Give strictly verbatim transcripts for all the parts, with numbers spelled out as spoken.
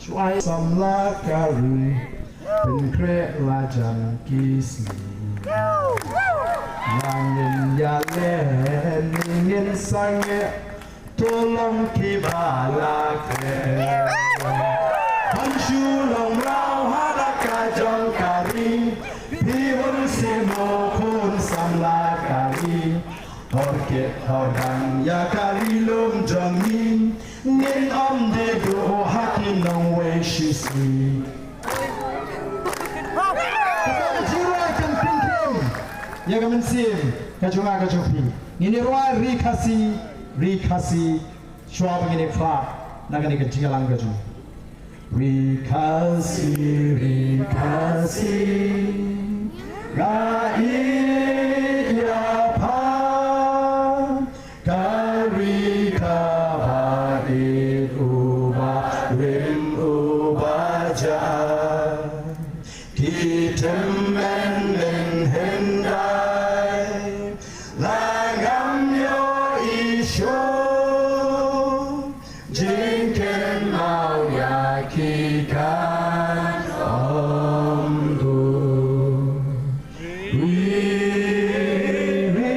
Shuwa samla ka ri, pynkhreh la jan ki sngi. La ngin ïaleh ne ngin sangeh, to long kiba la khreh. Ban shu long mraw ha la ka jong ka ri, phi un sngewthuh khun samla ka ri. Hor kit hor dang ïa ka ri lum jong ngi, ngin ym dei duh ha ki nongwei shisngi. Ka jingrwai kan pynkhim ïa ka mynsiem ka jong nga ka jong phi. Ngin ïa rwai Ri Khasi, Ri Khasi, shuwa ba ngin ïa phah na kane ka jingïalang ka jong ngi. Ri Khasi, Ri Khasi, nga ïeit ïa pha, ka ri kaba ïeit, uba rim uba jah. Ki tymmen mynhyndai la ngam ïohi shuh, jingkynmaw ïa ki kan ym duh. Ri, ri,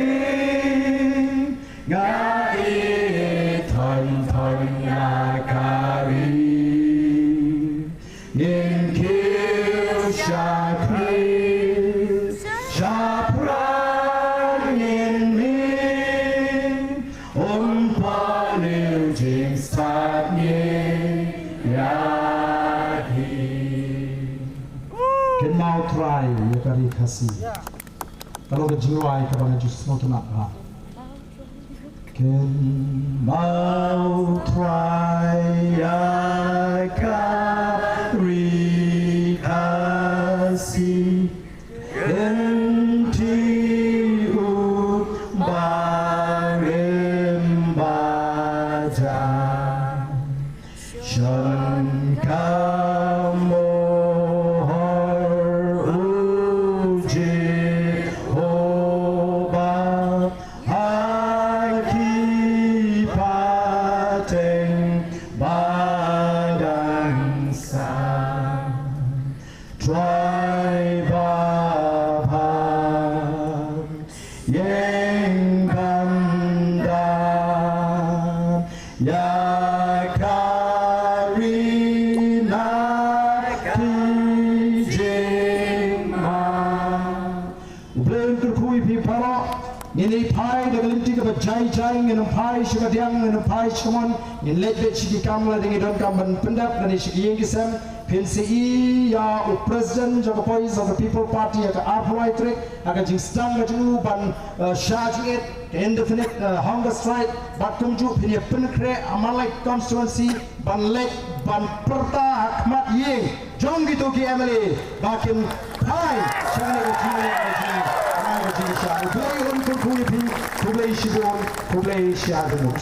nga ïeit thon thon ïa ka ri. Ngin kiew shakri, shaphrang ngin mih, um pynlong jingsngewsih ïa hi. Kynmaw Trai ïa ka Ri Khasi. Ka long ka jingrwai kaba nga ju sngewtynnat bha. Kynmaw Trai ïa ka Ri Khasi, kynti u barim bajam. Shan ka mohor u Jehobah ha ki pateng ba dang sah. Trai ba bha, ïeng ban da ïa ka ri na ki jingman. U Blei un kyrkhu ïa phi baroh. Ngin ïa phai da ka lynti kaba jai jai, ngin ym phai sha kadiang, ngin ym phai sha mon, ngin leit beit sha ki kam lada ngi donkam ban pyndep, lane sha ki ïing ki sem. Phin sa ïohi ïa u President jong ka Voice of the People Party ha ka arphew lai tarik, ha ka jingsdang ka jong u ban, eh, shah jingit, ka indefinite, eh, hunger strike, bad kumjuh phin ïa pynkhreh ha Mawlai constituency, ban leit ban pyrta ha khmat ïing jong kito ki M L A ba kin phai sha kane ka jingïaleh ka jingïaleh ka jingïaleh. U Blei un kyrkhu ïa phi, khublei shibun, khublei shibun.